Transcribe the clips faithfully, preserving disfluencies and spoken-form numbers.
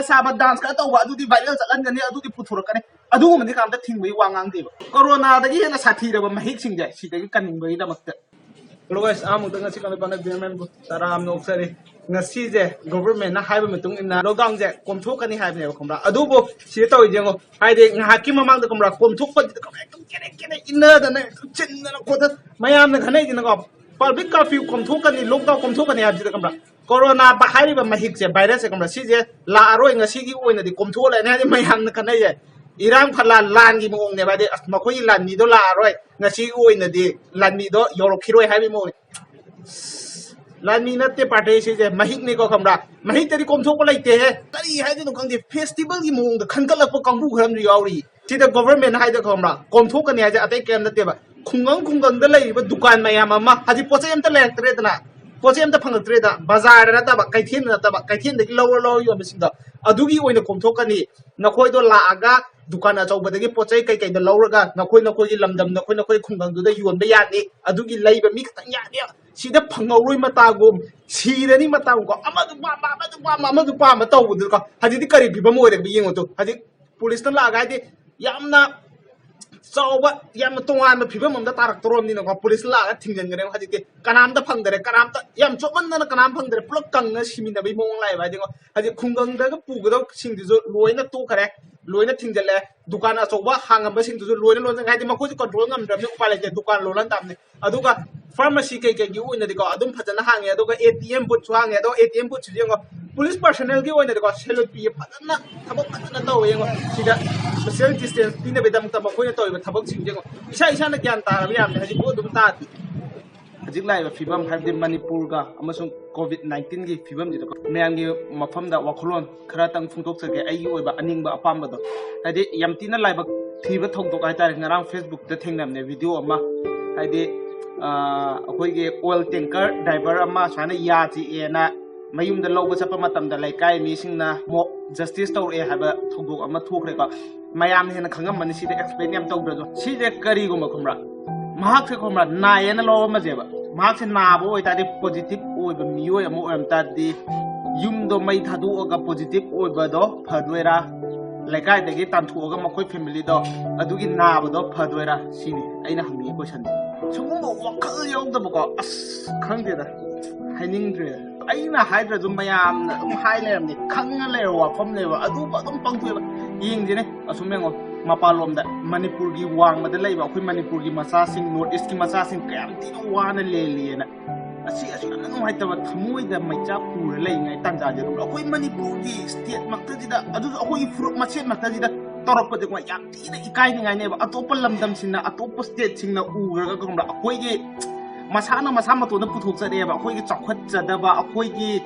ꯁꯥꯕ ꯗꯥꯟꯁ ꯈꯔ ꯇꯧꯕ, ꯑꯗꯨꯗꯤ ꯚꯥꯏꯔꯦꯜ ꯆꯠꯍꯟꯒꯅꯤ, ꯑꯗꯨꯗꯤ ꯄꯨꯊꯣꯔꯛꯀꯅꯤ꯫ ꯑꯗꯨꯒꯨꯝꯕꯗꯤ ꯀꯅꯥꯝꯇ ꯊꯤꯡꯕꯒꯤ ꯋꯥ ꯉꯥꯡꯗꯦꯕ꯫ ꯀꯣꯔꯣꯅꯥꯗꯒꯤ ꯍꯦꯟꯅ ꯁꯥꯊꯤꯔꯕ ꯃꯍꯤꯛꯁꯤꯡꯁꯦ ꯁꯤꯗꯒꯤ ꯀꯟꯅꯤꯡꯕꯒꯤꯗꯃꯛꯇ꯫ Hello guys, ꯑꯍꯥꯟꯕꯗ ꯉꯁꯤ ꯀꯩꯅꯣ ꯄꯥꯟꯅ ꯒ꯭ꯔꯦꯃꯦꯟꯕꯨ ꯇꯔꯥꯝꯅ ꯑꯣꯛꯆꯔꯤ꯫ ꯉꯁꯤꯁꯦ ꯒꯣꯚꯔꯃꯦꯟꯅ ꯍꯥꯏꯕ ꯃꯇꯨꯡ ꯏꯟꯅ ꯂꯣꯛꯗꯥꯎꯟꯁꯦ ꯀꯣꯝꯊꯣꯛꯀꯅꯤ ꯍꯥꯏꯕꯅꯦꯕ, ꯈꯪꯕ꯭ꯔꯥ? ꯑꯗꯨꯕꯨ ꯁꯤꯗ ꯇꯧꯔꯤꯁꯦ ꯌꯦꯡꯉꯣ, ꯍꯥꯏꯗꯤ ꯉꯥꯏꯍꯥꯛꯀꯤ ꯃꯃꯥꯡꯗ, ꯈꯪꯕ꯭ꯔꯥ, ꯀꯣꯝꯊꯣꯛꯄꯁꯤꯗ ꯀꯃꯥꯏꯅ ꯀꯦꯔꯦ ꯀꯦꯔꯦ ꯏꯟꯅꯗꯅ ꯆꯤꯟꯗꯅ ꯈꯣꯠꯇꯅ ꯃꯌꯥꯝꯅ ꯈꯟꯅꯩꯗꯅꯀꯣ꯫ ꯄꯕ꯭ꯂꯤꯛ ꯀꯥꯔꯐ꯭ꯌꯨ ꯀꯣꯝꯊꯣꯛꯀꯅꯤ, ꯂꯣꯛꯗꯥꯎꯟ ꯀꯣꯝꯊꯣꯛꯀꯅꯤ ꯍꯥꯏꯕꯁꯤꯗ, ꯈꯪꯕ꯭ꯔꯥ, ꯀꯣꯔꯣꯅꯥ ꯍꯥꯏꯔꯤꯕ ꯃꯍꯤꯛꯁꯦ, ꯚꯥꯏꯔꯁꯁꯦ, ꯈꯪꯕ꯭ꯔꯥ, ꯁꯤꯁꯦ ꯂꯥꯛꯑꯔꯣꯏ, ꯉꯁꯤꯒꯤ ꯑꯣꯏꯅꯗꯤ ꯀꯣꯝꯊꯣꯛꯑ ꯂꯩꯔꯅꯤ ꯍꯥꯏꯗꯤ ꯃꯌꯥꯝꯅ ꯈꯟꯅꯩꯁꯦ꯫ ꯏꯔꯥꯡ ꯐꯠꯂꯥ ꯂꯥꯟꯒꯤ ꯃꯑꯣꯡꯅꯦꯕ, ꯍꯥꯏꯗꯤ ꯑꯁ ꯃꯈꯣꯏꯒꯤ ꯂꯥꯟꯃꯤꯗꯣ ꯂꯥꯛꯑꯔꯣꯏ, ꯉꯁꯤꯒꯤ ꯑꯣꯏꯅꯗꯤ ꯂꯥꯟꯃꯤꯗꯣ ꯌꯧꯔꯛꯈꯤꯔꯣꯏ ꯍꯥꯏꯕꯒꯤ ꯃꯑꯣꯡꯅꯦ꯫ ꯂꯥꯟꯃꯤ ꯅꯠꯇꯦ ꯄꯥꯔꯇꯤ ꯁꯤꯁꯦ, ꯃꯍꯤꯛꯅꯤꯀꯣ, ꯈꯪꯕ꯭ꯔꯥ? ꯃꯍꯤꯛꯇꯗꯤ ꯀꯣꯝꯊꯣꯛꯄ ꯂꯩꯇꯦꯍꯦ꯫ ꯀꯔꯤ ꯍꯥꯏꯗꯣꯏꯅꯣ ꯈꯪꯗꯦ, ꯐꯦꯁꯇꯤꯚꯦꯜꯒꯤ ꯃꯑꯣꯡꯗ ꯈꯟꯒꯠꯂꯛꯄ ꯀꯥꯡꯕꯨ ꯈꯔ ꯑꯃꯁꯨ ꯌꯥꯎꯔꯤ꯫ ꯁꯤꯗ ꯒꯣꯚꯔꯃꯦꯟ ꯍꯥꯏꯗ, ꯈꯪꯕ꯭ꯔꯥ, ꯀꯣꯝꯊꯣꯛꯀꯅꯤ ꯍꯥꯏꯁꯦ ꯑꯇꯩ ꯀꯔꯤꯝ ꯅꯠꯇꯦꯕ꯫ ꯈꯨꯡꯒꯪ ꯈꯨꯡꯒꯪꯗ ꯂꯩꯔꯤꯕ ꯗꯨꯀꯥꯟ ꯃꯌꯥꯝ ꯑꯃ, ꯍꯧꯖꯤꯛ ꯄꯣꯠ ꯆꯩ ꯑꯝꯇ ꯂꯩꯔꯛꯇ꯭ꯔꯦꯗꯅ, ꯄꯣꯠ ꯆꯩ ꯑꯝꯇ ꯐꯪꯉꯛꯇ꯭ꯔꯦꯗ, ꯕꯖꯥꯔꯗ ꯅꯠꯇꯕ, ꯀꯩꯊꯦꯜꯗ ꯅꯠꯇꯕ, ꯀꯩꯊꯦꯜꯗꯒꯤ ꯂꯧꯔ ꯂꯧꯔ ꯌꯣꯟꯕꯁꯤꯡꯗꯣ, ꯑꯗꯨꯒꯤ ꯑꯣꯏꯅ ꯀꯣꯝꯊꯣꯛꯀꯅꯤ꯫ ꯅꯈꯣꯏꯗꯣ ꯂꯥꯛꯑꯒ ꯗꯨꯀꯥꯟ ꯑꯆꯧꯕꯗꯒꯤ ꯄꯣꯠ ꯆꯩ ꯀꯩꯀꯩꯗꯣ ꯂꯧꯔꯒ ꯅꯈꯣꯏ ꯅꯈꯣꯏꯒꯤ ꯂꯝꯗꯝ, ꯅꯈꯣꯏ ꯅꯈꯣꯏ ꯈꯨꯡꯒꯪꯗꯨꯗ ꯌꯣꯟꯕ ꯌꯥꯅꯤ꯫ ꯑꯗꯨꯒꯤ ꯂꯩꯕ ꯃꯤ ꯈꯛꯇꯪ ꯌꯥꯅꯤ꯫ ꯁꯤꯗ ꯐꯪꯍꯧꯔꯣꯏ ꯃꯇꯥꯒꯨꯝ, ꯁꯤꯔꯅꯤ ꯃꯇꯥꯒꯨꯝ ꯀꯣ, ꯑꯃꯗꯨ ꯄꯥꯝꯕ, ꯑꯃꯗꯨ ꯄꯥꯝꯕ, ꯑꯃꯗꯨ ꯄꯥꯝꯕ ꯇꯧꯕꯗꯨꯀꯣ꯫ ꯍꯧꯖꯤꯛꯇꯤ ꯀꯔꯤ ꯐꯤꯕꯝ ꯑꯣꯏꯔꯒꯦ ꯌꯦꯡꯉꯣ ꯇꯨ꯫ ꯍꯧꯖꯤꯛ ꯄꯨꯂꯤꯁꯅ ꯂꯥꯛꯑꯒ, ꯍꯥꯏꯗꯤ, ꯌꯥꯝꯅ ꯆꯥꯎꯕ, ꯌꯥꯝꯅ ꯇꯣꯉꯥꯟꯕ ꯐꯤꯕꯝ ꯑꯃꯗ ꯇꯥꯔꯛꯇꯧꯔꯕꯅꯤꯅꯀꯣ, ꯄꯨꯂꯤꯁ ꯂꯥꯛꯑꯒ ꯊꯤꯡꯖꯤꯟꯈ꯭ꯔꯦ꯫ ꯍꯧꯖꯤꯛꯇꯤ ꯀꯅꯥꯝꯇ ꯐꯪꯗꯔꯦ, ꯀꯅꯥꯝꯇ, ꯌꯥꯝ ꯆꯣꯞꯃꯟꯗꯅ ꯀꯅꯥꯝ ꯐꯪꯗꯔꯦ, ꯄꯨꯂꯞ ꯀꯪꯅ ꯁꯤꯃꯤꯟꯅꯕꯒꯤ ꯃꯑꯣꯡ ꯂꯥꯛꯑꯦꯕ꯫ ꯍꯥꯏꯗꯤꯀꯣ, ꯍꯧꯖꯤꯛ ꯈꯨꯡꯒꯪꯗꯒ ꯄꯨꯒꯗꯕꯁꯤꯡꯗꯨꯁꯨ ꯂꯣꯏꯅ ꯇꯣꯛꯈ꯭ꯔꯦ, ꯂꯣꯏꯅ ꯊꯤꯡꯖꯤꯜꯂꯦ꯫ ꯗꯨꯀꯥꯟ ꯑꯆꯧꯕ ꯍꯥꯡꯉꯝꯕꯁꯤꯡꯗꯨꯁꯨ ꯂꯣꯏꯅ ꯂꯣꯟꯁꯤꯟꯈ꯭ꯔꯦ꯫ ꯍꯥꯏꯗꯤ ꯃꯈꯣꯏꯁꯨ ꯀꯟꯇ꯭ꯔꯣꯜ ꯉꯝꯗ꯭ꯔꯕꯅꯤꯅ ꯎꯄꯥꯏ ꯂꯩꯇꯦ, ꯗꯨꯀꯥꯟ ꯂꯣꯜꯍꯟ ꯇꯥꯕꯅꯤ꯫ ꯑꯗꯨꯒ ꯐꯥꯔꯃꯥꯁꯤ ꯀꯩꯀꯩꯒꯤ ꯑꯣꯏꯅꯗꯤꯀꯣ ꯑꯗꯨꯝ ꯐꯖꯅ ꯍꯥꯡꯉꯦ, ꯑꯗꯨꯒ ꯑꯦ ꯇꯤ ꯑꯦꯝ ꯕꯨꯠꯁꯨ ꯍꯥꯡꯉꯦ꯫ ꯑꯗꯣ ꯑꯦ ꯇꯤ ꯑꯦꯝ ꯕꯨꯠꯁꯤꯁꯨ ꯌꯦꯡꯉꯣ, ꯄꯨꯂꯤꯁ ꯄꯥꯔꯁꯣꯅꯦꯜꯒꯤ ꯑꯣꯏꯅꯗꯤꯀꯣ ꯁꯦꯂꯨꯠ ꯄꯤꯌꯦ, ꯐꯖꯅ ꯊꯕꯛ ꯐꯖꯅ ꯇꯧꯋꯦ꯫ ꯌꯦꯡꯉꯣ, ꯁꯤꯗ ꯁꯣꯁꯤꯌꯦꯜ ꯗꯤꯁꯇꯦꯟꯁ ꯄꯤꯅꯕꯒꯤꯗꯃꯛꯇ ꯃꯈꯣꯏꯅ ꯇꯧꯔꯤꯕ ꯊꯕꯛꯁꯤꯡꯁꯦ ꯌꯦꯡꯉꯣ, ꯏꯁꯥ ꯏꯁꯥꯅ ꯒ꯭ꯌꯥꯟ ꯇꯥꯔꯕ ꯌꯥꯕꯅꯦ꯫ ꯍꯧꯖꯤꯛꯐꯥꯎ ꯑꯗꯨꯝ ꯇꯥꯗꯦ꯫ ꯍꯧꯖꯤꯛ ꯂꯥꯛꯏꯕ ꯐꯤꯕꯝ, ꯍꯥꯏꯕꯗꯤ ꯃꯅꯤꯄꯨꯔꯒ ꯑꯃꯁꯨꯡ ꯀꯣꯚꯤꯗ ꯅꯥꯏꯟꯇꯤꯟꯒꯤ ꯐꯤꯕꯝꯁꯤꯗꯀꯣ ꯃꯌꯥꯝꯒꯤ ꯃꯐꯝꯗ ꯋꯥꯈꯜꯂꯣꯟ ꯈꯔꯇꯪ ꯐꯣꯡꯗꯣꯛꯆꯒꯦ, ꯑꯩꯒꯤ ꯑꯣꯏꯕ ꯑꯅꯤꯡꯕ ꯑꯄꯥꯝꯕꯗꯣ꯫ ꯍꯥꯏꯗꯤ ꯌꯥꯝ ꯊꯤꯅ ꯂꯥꯏꯕꯛ ꯊꯤꯕ ꯊꯧꯗꯣꯛ ꯍꯥꯏꯇꯥꯔꯦ, ꯉꯔꯥꯡ ꯐꯦꯁꯕꯨꯛꯇ ꯊꯦꯡꯅꯕꯅꯦ ꯚꯤꯗꯤꯑꯣ ꯑꯃ꯫ ꯍꯥꯏꯗꯤ, ꯑꯥ, ꯑꯩꯈꯣꯏꯒꯤ ꯑꯣꯏꯜ ꯇꯦꯡꯀꯔ ꯗ꯭ꯔꯥꯏꯚꯔ ꯑꯃ ꯁꯨꯃꯥꯏꯅ ꯌꯥ ꯆꯤꯛꯑꯦꯅ ꯃꯌꯨꯝꯗ ꯂꯧꯕ ꯆꯠꯄ ꯃꯇꯝꯗ ꯂꯩꯀꯥꯏ ꯃꯤꯁꯤꯡꯅ ꯃꯣꯞ ꯖꯁꯇꯤꯁ ꯇꯧꯔꯛꯑꯦ ꯍꯥꯏꯕ ꯊꯧꯗꯣꯛ ꯑꯃ ꯊꯣꯛꯈ꯭ꯔꯦꯀꯣ꯫ ꯃꯌꯥꯝꯅ ꯍꯦꯟꯅ ꯈꯪꯉꯝꯃꯅꯤ, ꯁꯤꯗ ꯑꯦꯛꯁꯄ꯭ꯂꯦꯟ ꯌꯥꯝ ꯇꯧꯗ꯭ꯔꯁꯨ꯫ ꯁꯤꯁꯦ ꯀꯔꯤꯒꯨꯝꯕ, ꯈꯪꯕ꯭ꯔꯥ, ꯃꯍꯥꯛꯁꯦ, ꯈꯪꯕ꯭ꯔꯥ, ꯅꯥꯏꯌꯦꯅ ꯂꯧꯔꯝꯃꯁꯦꯕ, ꯃꯍꯥꯛꯁꯦ ꯅꯥꯕ ꯑꯣꯏꯇꯥꯔꯗꯤ, ꯄꯣꯖꯤꯇꯤꯚ ꯑꯣꯏꯕ ꯃꯤꯑꯣꯏ ꯑꯃ ꯑꯣꯏꯔꯝ ꯇꯥꯔꯗꯤ, ꯌꯨꯝꯗꯣ ꯃꯩ ꯊꯥꯗꯣꯛꯑꯒ ꯄꯣꯖꯤꯇꯤꯚ ꯑꯣꯏꯕꯗꯣ ꯐꯗꯣꯏꯔꯥ, ꯂꯩꯀꯥꯏꯗꯒꯤ ꯇꯥꯟꯊꯣꯛꯑꯒ ꯃꯈꯣꯏ ꯐꯦꯃꯤꯂꯤꯗꯣ ꯑꯗꯨꯒꯤ ꯅꯥꯕꯗꯣ ꯐꯗꯣꯏꯔꯥ, ꯁꯤꯅꯤ ꯑꯩꯅ ꯍꯪꯅꯤꯡꯉꯤ ꯀꯣꯏꯁꯟꯁꯦ꯫ ꯁꯤꯒꯨꯝꯕ ꯋꯥꯈꯜ ꯌꯥꯎꯗꯕꯀꯣ, ꯑꯁ, ꯈꯪꯗꯦꯗ, ꯍꯥꯏꯅꯤꯡꯗ꯭ꯔꯦ꯫ ꯑꯩꯅ ꯍꯥꯏꯗ꯭ꯔꯁꯨ ꯃꯌꯥꯝꯅ ꯑꯗꯨꯝ ꯍꯥꯏ ꯂꯩꯔꯝꯅꯤ, ꯈꯪꯉ ꯂꯩꯔꯕ ꯋꯥꯐꯝꯅꯦꯕ꯫ ꯑꯗꯨꯕꯨ ꯑꯗꯨꯝ ꯄꯪꯊꯣꯛꯑꯦꯕ꯫ ꯌꯦꯡꯁꯤꯅꯦ, ꯑꯁꯨꯝ ꯌꯦꯡꯉꯣ, ꯃꯄꯥꯟꯂꯣꯝꯗ ꯃꯅꯤꯄꯨꯔꯒꯤ ꯋꯥꯡꯃꯗ ꯂꯩꯕ ꯑꯩꯈꯣꯏ ꯃꯅꯤꯄꯨꯔꯒꯤ ꯃꯆꯥꯁꯤꯡ, ꯅꯣꯔꯠ ꯏꯁꯀꯤ ꯃꯆꯥꯁꯤꯡ ꯀꯌꯥꯝ ꯊꯤꯅ ꯋꯥꯅ ꯂꯦꯜꯂꯤꯑꯅ꯫ ꯑꯁꯤ ꯑꯁꯨꯛ ꯌꯥꯝꯅ ꯅꯨꯡꯉꯥꯏꯇꯕ ꯊꯃꯣꯏꯗ ꯃꯩꯆꯥꯛ ꯄꯨꯔ ꯂꯩꯔꯤꯉꯩ ꯇꯥꯟꯖꯥꯁꯦ, ꯑꯗꯨꯝ ꯑꯩꯈꯣꯏ ꯃꯅꯤꯄꯨꯔꯒꯤ ꯁ꯭ꯇꯦꯠ ꯃꯛꯇꯁꯤꯗ, ꯑꯗꯨꯁꯨ ꯑꯩꯈꯣꯏꯒꯤ ꯐꯨꯔꯨꯞ ꯃꯁꯦꯟ ꯃꯛꯇꯁꯤꯗ ꯇꯧꯔꯛꯄꯗꯤ ꯌꯥꯝ ꯊꯤꯅ ꯏꯀꯥꯏꯅꯤꯡꯉꯥꯏꯅꯦꯕ꯫ ꯑꯇꯣꯞꯄ ꯂꯝꯗꯝꯁꯤꯡꯅ, ꯑꯇꯣꯞꯄ ꯁ꯭ꯇꯦꯠꯁꯤꯡꯅ ꯎꯈ꯭ꯔꯒ, ꯈꯪꯕ꯭ꯔꯥ, ꯑꯩꯈꯣꯏꯒꯤ ꯃꯁꯥꯅ ꯃꯁꯥ ꯃꯇꯣꯟꯗ ꯄꯨꯊꯣꯛꯆꯔꯛꯑꯦꯕ꯫ ꯑꯩꯈꯣꯏꯒꯤ ꯆꯥꯎꯈꯠꯆꯗꯕ, ꯑꯩꯈꯣꯏꯒꯤ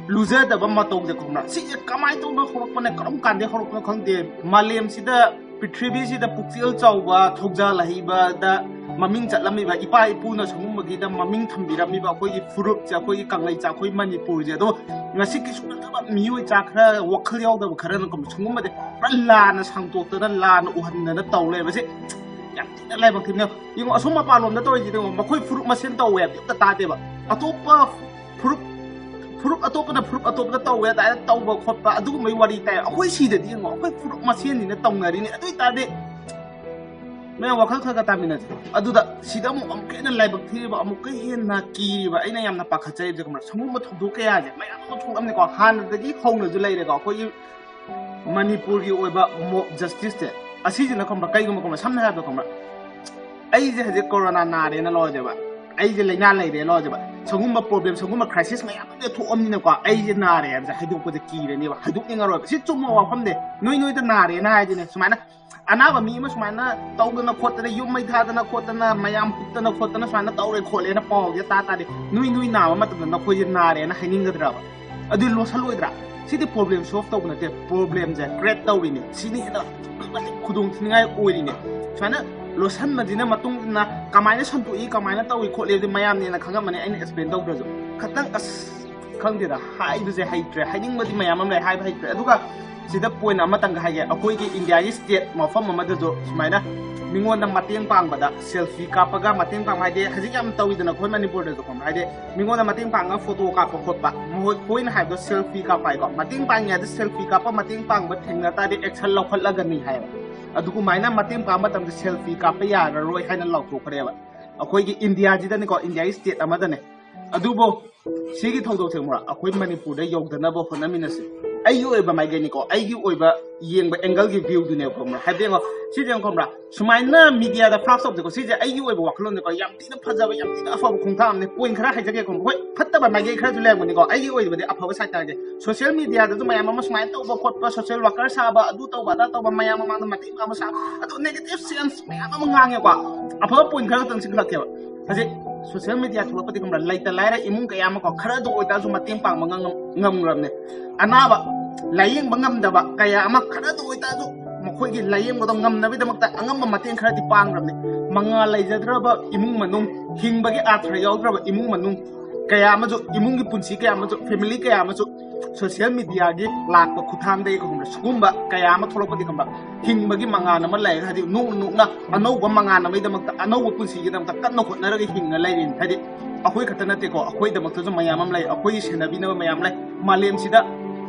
ꯂꯨꯖꯗꯕ ꯃꯇꯧꯁꯦ, ꯈꯪꯕ꯭ꯔꯥ? ꯁꯤꯁꯦ ꯀꯃꯥꯏꯅ ꯇꯧꯅ ꯍꯧꯔꯛꯄꯅꯦ, ꯀꯔꯝ ꯀꯥꯟꯗꯩ ꯍꯧꯔꯛꯄꯅꯣ ꯈꯪꯗꯦ꯫ ꯃꯥꯂꯦꯝꯁꯤꯗ, ꯄ꯭ꯔꯤꯊꯤꯕꯤꯁꯤꯗ ꯄꯨꯛꯆꯦꯜ ꯆꯥꯎꯕ, ꯊꯧꯖꯥꯜ ꯍꯩꯕꯗ ꯃꯃꯤꯡ ꯆꯠꯂꯝꯃꯤꯕ ꯏꯄꯥ ꯏꯄꯨꯅ ꯁꯤꯒꯨꯝꯕꯒꯤꯗ ꯃꯃꯤꯡ ꯊꯝꯕꯤꯔꯝꯃꯤꯕ ꯑꯩꯈꯣꯏꯒꯤ ꯐꯨꯔꯨꯞꯁꯦ, ꯑꯩꯈꯣꯏꯒꯤ ꯀꯪꯂꯩꯆꯥ, ꯑꯩꯈꯣꯏ ꯃꯅꯤꯄꯨꯔꯁꯦ꯫ ꯑꯗꯣ ꯉꯁꯤ ꯀꯩꯁꯨ ꯅꯠꯇꯕ ꯃꯤꯑꯣꯏ ꯆꯥ ꯈꯔ, ꯋꯥꯈꯜ ꯌꯥꯎꯗꯕ ꯈꯔꯅ ꯁꯤꯒꯨꯝꯕꯗꯤ ꯄꯨꯔꯥ ꯂꯥꯟꯅ ꯁꯥꯡꯗꯣꯛꯇꯅ, ꯂꯥꯟꯅ ꯎꯍꯟꯗꯅ ꯇꯧ ꯂꯩꯕꯁꯦ ꯌꯥꯝ ꯊꯤꯅ ꯂꯥꯏꯕꯛ ꯊꯤꯕꯅꯦ꯫ ꯌꯦꯡꯉꯣ, ꯑꯁꯣꯝ ꯃꯄꯥꯟꯂꯣꯝꯗ ꯇꯧꯔꯤꯁꯤꯗꯤ, ꯌꯦꯡꯉꯣ, ꯃꯈꯣꯏ ꯐꯨꯔꯨꯞ ꯃꯁꯦꯟ ꯇꯧꯋꯦ ꯍꯥꯏꯕꯗꯤ ꯑꯝꯇ ꯇꯥꯗꯦꯕ꯫ ꯑꯇꯣꯞꯄ ꯐꯨꯔꯨꯞ, ꯐꯨꯔꯨꯞ ꯑꯇꯣꯞꯄꯅ ꯐꯨꯔꯨꯞ ꯑꯇꯣꯞꯄꯗ ꯇꯧꯋꯦ, ꯑꯗꯨꯃꯥꯏꯅ ꯇꯧꯕ ꯈꯣꯠꯄ ꯑꯗꯨꯒꯨꯝꯕꯒꯤ ꯋꯥꯔꯤ ꯇꯥꯏ꯫ ꯑꯩꯈꯣꯏ ꯁꯤꯗꯗꯤ, ꯌꯦꯡꯉꯣ, ꯑꯩꯈꯣꯏ ꯐꯨꯔꯨꯞ ꯃꯁꯦꯟꯅꯤꯅ ꯇꯧꯅꯔꯤꯅꯤ꯫ ꯑꯗꯨ ꯑꯣꯏꯇꯥꯔꯗꯤ ꯃꯌꯥꯝ ꯋꯥꯈꯜ ꯈꯔ ꯈꯔ ꯇꯥꯃꯤꯟꯅꯁꯦ꯫ ꯑꯗꯨꯗ ꯁꯤꯗ ꯑꯃꯨꯛ ꯑꯃꯨꯛꯀ ꯍꯦꯟꯅ ꯂꯥꯏꯕꯛ ꯊꯤꯔꯤꯕ, ꯑꯃꯨꯛꯀ ꯍꯦꯟꯅ ꯀꯤꯔꯤꯕ, ꯑꯩꯅ ꯌꯥꯝꯅ ꯄꯥꯈꯠꯆꯔꯤꯕꯁꯦ, ꯈꯪꯕ꯭ꯔꯥ? ꯁꯤꯒꯨꯝꯕ ꯊꯧꯗꯣꯛ ꯀꯌꯥꯁꯦ ꯃꯌꯥꯝ ꯑꯃ ꯊꯣꯛꯂꯝꯅꯤꯀꯣ, ꯍꯥꯟꯅꯗꯒꯤ ꯍꯧꯅꯁꯨ ꯂꯩꯔꯦꯀꯣ꯫ ꯑꯩꯈꯣꯏꯒꯤ ꯃꯅꯤꯄꯨꯔꯒꯤ ꯑꯣꯏꯕ ꯃꯣꯕ ꯖꯁꯇꯤꯁꯁꯦ, ꯑꯁꯤꯁꯤꯅ, ꯈꯪꯕ꯭ꯔꯥ, ꯀꯩꯒꯨꯝꯕ, ꯈꯪꯕ꯭ꯔꯥ, ꯁꯝꯅ ꯍꯥꯏꯔꯕꯗ, ꯈꯪꯕ꯭ꯔꯥ, ꯑꯩꯁꯦ ꯍꯧꯖꯤꯛ ꯀꯣꯔꯣꯅꯥ ꯅꯥꯔꯦꯅ ꯂꯧꯔꯁꯦꯕ, ꯑꯩꯁꯦ ꯂꯥꯏꯅꯥ ꯂꯩꯔꯦ ꯂꯧꯔꯁꯦꯕ, ꯁꯤꯒꯨꯝꯕ ꯄ꯭ꯔꯣꯕ꯭ꯂꯦꯝ, ꯁꯤꯒꯨꯝꯕ ꯀ꯭ꯔꯥꯏꯁꯤꯁ ꯃꯌꯥꯝ ꯑꯃ ꯊꯣꯛꯑꯝꯅꯤꯅꯀꯣ, ꯑꯩꯁꯦ ꯅꯥꯔꯦ ꯍꯥꯏꯕꯁꯦ ꯍꯥꯏꯗꯣꯛꯄꯁꯦ ꯀꯤꯔꯅꯦꯕ, ꯍꯥꯏꯗꯣꯛꯅꯤꯡꯉꯔꯣꯏꯕ꯫ ꯁꯤ ꯆꯨꯝꯕ ꯋꯥꯐꯝꯅꯦ꯫ ꯅꯣꯏ ꯅꯣꯏꯗ ꯅꯥꯔꯦꯅ ꯍꯥꯏꯗꯤꯅꯦ, ꯁꯨꯃꯥꯏꯅ ꯑꯅꯥꯕ ꯃꯤ ꯑꯃ ꯁꯨꯃꯥꯏꯅ ꯇꯧꯗꯅ ꯈꯣꯠꯇꯅ, ꯌꯨꯝ ꯃꯩ ꯊꯥꯗꯅ ꯈꯣꯠꯇꯅ, ꯃꯌꯥꯝ ꯍꯨꯞꯇꯅ ꯈꯣꯠꯇꯅ ꯁꯨꯃꯥꯏꯅ ꯇꯧꯔꯦ ꯈꯣꯠꯂꯦꯅ ꯄꯥꯎꯁꯦ ꯇꯥ ꯇꯥꯔꯗꯤ, ꯅꯣꯏ ꯅꯣꯏ ꯅꯥꯕ ꯃꯇꯝꯗ ꯅꯈꯣꯏꯁꯦ ꯅꯥꯔꯦꯅ ꯍꯥꯏꯅꯤꯡꯒꯗ꯭ꯔꯕ? ꯑꯗꯨ ꯂꯣꯠꯁꯜꯂꯣꯏꯗ꯭ꯔꯥ? ꯁꯤꯗꯤ ꯄ꯭ꯔꯣꯕ꯭ꯂꯦꯝ ꯁꯣꯜꯚ ꯇꯧꯕ ꯅꯠꯇꯦ, ꯄ꯭ꯔꯣꯕ꯭ꯂꯦꯝꯁꯦ ꯀ꯭ꯔꯤꯌꯦꯠ ꯇꯧꯔꯤꯅꯦ꯫ ꯁꯤꯅ ꯍꯦꯟꯅ ꯈꯨꯗꯣꯡ ꯊꯤꯅꯤꯡꯉꯥꯏ ꯑꯣꯏꯔꯤꯅꯦ꯫ ꯁꯨꯃꯥꯏꯅ ꯂꯣꯠꯁꯟꯕꯁꯤꯅ ꯃꯇꯨꯡ ꯏꯟꯅ ꯀꯃꯥꯏꯅ ꯁꯟꯗꯣꯛꯏ, ꯀꯃꯥꯏꯅ ꯇꯧꯏ ꯈꯣꯠꯂꯤ ꯍꯥꯏꯕꯗꯤ ꯃꯌꯥꯝꯅ ꯍꯦꯟꯅ ꯈꯪꯉꯝꯃꯅꯤ, ꯑꯩꯅ ꯑꯦꯛꯁꯄ꯭ꯂꯦꯟ ꯇꯧꯗ꯭ꯔꯁꯨ꯫ ꯈꯇꯪ, ꯑꯁ, ꯈꯪꯗꯦꯗ, ꯍꯥꯏꯕꯁꯦ ꯍꯩꯇ꯭ꯔꯦ, ꯍꯥꯏꯅꯤꯡꯕꯗꯤ ꯃꯌꯥꯝ ꯑꯃ ꯂꯩ, ꯍꯥꯏꯕ ꯍꯩꯇ꯭ꯔꯦ꯫ ꯑꯗꯨꯒ ꯁꯤꯗ ꯄꯣꯏꯟ ꯑꯃꯇꯪꯒ ꯍꯥꯏꯒꯦ, ꯑꯩꯈꯣꯏꯒꯤ ꯏꯟꯗꯤꯌꯥꯒꯤ ꯁ꯭ꯇꯦꯠ ꯃꯐꯝ ꯑꯃꯗꯁꯨ ꯁꯨꯃꯥꯏꯅ ꯃꯤꯉꯣꯟꯗ ꯃꯇꯦꯡ ꯄꯥꯡꯕꯗ ꯁꯦꯜꯐꯤ ꯀꯥꯞꯄꯒ ꯃꯇꯦꯡ ꯄꯥꯡꯕ ꯍꯥꯏꯗꯤ ꯍꯧꯖꯤꯛ ꯌꯥꯝ ꯇꯧꯋꯤꯗꯅ ꯑꯩꯈꯣꯏ ꯃꯅꯤꯄꯨꯔꯗꯁꯨ ꯈꯪꯕ꯭ꯔꯥ? ꯍꯥꯏꯗꯤ ꯃꯤꯉꯣꯟꯗ ꯃꯇꯦꯡ ꯄꯥꯡꯉꯒ ꯐꯣꯇꯣ ꯀꯥꯞꯄ ꯈꯣꯠꯄ, ꯃꯈꯣꯏ ꯄꯣꯏꯟ ꯍꯥꯏꯕꯗꯣ ꯁꯦꯜꯐꯤ ꯀꯥꯞꯄ ꯍꯥꯏꯀꯣ꯫ ꯃꯇꯦꯡ ꯄꯥꯡꯉꯦ ꯍꯥꯏꯗꯤ ꯁꯦꯜꯐꯤ ꯀꯥꯞꯄ, ꯃꯇꯦꯡ ꯄꯥꯡꯕ ꯊꯦꯡꯅ ꯇꯥꯔꯗꯤ ꯑꯦꯛꯁꯟ ꯂꯧꯈꯠꯂꯒꯅꯤ ꯍꯥꯏꯌꯦꯕ꯫ ꯑꯗꯨꯃꯥꯏꯅ ꯃꯇꯦꯡ ꯄꯥꯡꯕ ꯃꯇꯝꯗ ꯁꯦꯜꯐꯤ ꯀꯥꯞꯄ ꯌꯥꯔꯔꯣꯏ ꯍꯥꯏꯅ ꯂꯥꯎꯊꯣꯛꯈ꯭ꯔꯦꯕ꯫ ꯑꯩꯈꯣꯏꯒꯤ ꯏꯟꯗꯤꯌꯥꯁꯤꯗꯅꯤꯀꯣ, ꯏꯟꯗꯤꯌꯥꯒꯤ ꯁ꯭ꯇꯦꯠ ꯑꯃꯗꯅꯦ꯫ ꯑꯗꯨꯕꯨ ꯁꯤꯒꯤ ꯊꯧꯗꯣꯛꯁꯦ ꯈꯪꯕ꯭ꯔꯥ, ꯑꯩꯈꯣꯏ ꯃꯅꯤꯄꯨꯔꯗ ꯌꯧꯗꯅꯕ ꯍꯣꯠꯅꯃꯤꯟꯅꯁꯤ꯫ ꯑꯩꯒꯤ ꯑꯣꯏꯕ ꯃꯥꯏꯀꯩꯅꯤꯀꯣ, ꯑꯩꯒꯤ ꯑꯣꯏꯕ ꯌꯦꯡꯕ ꯑꯦꯡꯒꯜꯒꯤ ꯚ꯭ꯌꯨꯗꯨꯅꯦꯕ ꯈꯪꯕ꯭ꯔꯥ? ꯍꯥꯏꯕꯗꯤ ꯌꯦꯡꯉꯣ, ꯁꯤꯁꯦ ꯌꯦꯡꯉꯣ ꯈꯪꯕ꯭ꯔꯥ, ꯁꯨꯃꯥꯏꯅ ꯃꯤꯗꯤꯌꯥꯗ ꯐ꯭ꯂꯥꯁ ꯇꯧꯕꯁꯦꯀꯣ, ꯁꯤꯁꯦ ꯑꯩꯒꯤ ꯑꯣꯏꯕ ꯋꯥꯈꯜꯂꯣꯟꯅꯤꯀꯣ, ꯌꯥꯝ ꯊꯤꯅ ꯐꯖꯕ, ꯌꯥꯝ ꯊꯤꯅ ꯑꯐꯕ ꯈꯣꯡꯊꯥꯡ ꯑꯃꯅꯤ꯫ ꯄꯣꯏꯟ ꯈꯔ ꯍꯥꯏꯖꯒꯦꯀꯣ, ꯍꯣꯏ, ꯐꯠꯇꯕ ꯃꯥꯏꯀꯩ ꯈꯔꯁꯨ ꯂꯩꯔꯝꯒꯅꯤꯀꯣ, ꯑꯩꯒꯤ ꯑꯣꯏꯕꯗꯤ ꯑꯐꯕ ꯁꯥꯏꯠ ꯇꯥꯔꯒꯦ꯫ ꯁꯣꯁꯤꯌꯦꯜ ꯃꯤꯗꯤꯌꯥꯗꯁꯨ ꯃꯌꯥꯝ ꯑꯃ ꯁꯨꯃꯥꯏꯅ ꯇꯧꯕ ꯈꯣꯠꯄ, ꯁꯣꯁꯤꯌꯦꯜ ꯋꯥꯔꯀꯔ ꯁꯥꯕ, ꯑꯗꯨ ꯇꯧꯕ ꯑꯗꯥ ꯇꯧꯕ, ꯃꯌꯥꯝ ꯃꯃꯥꯡꯗ ꯃꯇꯦꯡ ꯄꯥꯡꯕ ꯁꯥꯕ, ꯑꯗꯨ ꯅꯦꯒꯦꯇꯤꯚ ꯁꯦꯟꯁ ꯃꯌꯥꯝ ꯑꯃ ꯉꯥꯡꯉꯦꯀꯣ꯫ ꯑꯐꯕ ꯄꯣꯏꯟ ꯈꯔ ꯈꯛꯇꯪ ꯆꯤꯡꯈꯠꯂꯛꯀꯦꯕ꯫ ꯍꯧꯖꯤꯛ ꯁꯣꯁꯤꯌꯦꯜ ꯃꯤꯗꯤꯌꯥ ꯊꯣꯛꯂꯛꯄꯗꯤ ꯈꯪꯕ꯭ꯔꯥ, ꯂꯩꯇ ꯂꯥꯏꯔ ꯏꯃꯨꯡ ꯀꯌꯥ ꯑꯃꯀꯣ, ꯈꯔꯗ ꯑꯣꯏꯇꯥꯔꯁꯨ ꯃꯇꯦꯡ ꯄꯥꯡꯕ ꯉꯝ-, ꯉꯝꯈ꯭ꯔꯕꯅꯦ꯫ ꯑꯅꯥꯕ ꯂꯥꯏꯌꯦꯡꯕ ꯉꯝꯗꯕ ꯀꯌꯥ ꯑꯃ ꯈꯔꯗ ꯑꯣꯏꯇꯥꯔꯁꯨ ꯃꯈꯣꯏꯒꯤ ꯂꯥꯏꯌꯦꯡꯕꯗꯣ ꯉꯝꯅꯕꯒꯤꯗꯃꯛꯇ ꯑꯉꯝꯕ ꯃꯇꯦꯡ ꯈꯔꯗꯤ ꯄꯥꯡꯈ꯭ꯔꯕꯅꯤ꯫ ꯃꯉꯥ ꯂꯩꯖꯗ꯭ꯔꯕ ꯏꯃꯨꯡ ꯃꯅꯨꯡ, ꯍꯤꯡꯕꯒꯤ ꯑꯥꯔꯊ ꯌꯥꯎꯗ꯭ꯔꯕ ꯏꯃꯨꯡ ꯃꯅꯨꯡ ꯀꯌꯥ ꯑꯃꯁꯨ, ꯏꯃꯨꯡꯒꯤ ꯄꯨꯟꯁꯤ ꯀꯌꯥ ꯑꯃꯁꯨ, ꯐꯦꯃꯤꯂꯤ ꯀꯌꯥ ꯑꯃꯁꯨ ꯁꯣꯁꯤꯌꯦꯜ ꯃꯤꯗꯤꯌꯥꯒꯤ ꯂꯥꯛꯄ ꯈꯨꯠꯊꯥꯡꯗꯒꯤ ꯈꯪꯕ꯭ꯔꯥ, ꯁꯤꯒꯨꯝꯕ ꯀꯌꯥ ꯑꯃ ꯊꯣꯛꯂꯛꯄꯗꯤ ꯈꯪꯕ꯭ꯔꯥ, ꯍꯤꯡꯕꯒꯤ ꯃꯉꯥꯜ ꯑꯃ ꯂꯩꯔꯒ, ꯍꯥꯏꯗꯤ ꯅꯣꯛꯅ ꯅꯣꯛꯅ ꯑꯅꯧꯕ ꯃꯉꯥꯜ ꯑꯃꯒꯤꯗꯃꯛꯇ, ꯑꯅꯧꯕ ꯄꯨꯟꯁꯤꯒꯤꯗꯃꯛꯇ ꯀꯟꯅ ꯍꯣꯠꯅꯔꯒ ꯍꯤꯡꯉ ꯂꯩꯔꯤꯅꯤ꯫ ꯍꯥꯏꯗꯤ ꯑꯩꯈꯣꯏ ꯈꯛꯇ ꯅꯠꯇꯦꯀꯣ, ꯑꯩꯈꯣꯏꯗꯃꯛꯇꯁꯨ ꯃꯌꯥꯝ ꯑꯃ ꯂꯩ, ꯑꯩꯈꯣꯏꯒꯤ ꯁꯦꯟꯅꯕꯤꯅꯕ ꯃꯌꯥꯝ ꯂꯩ, ꯃꯥꯂꯦꯝꯁꯤꯗ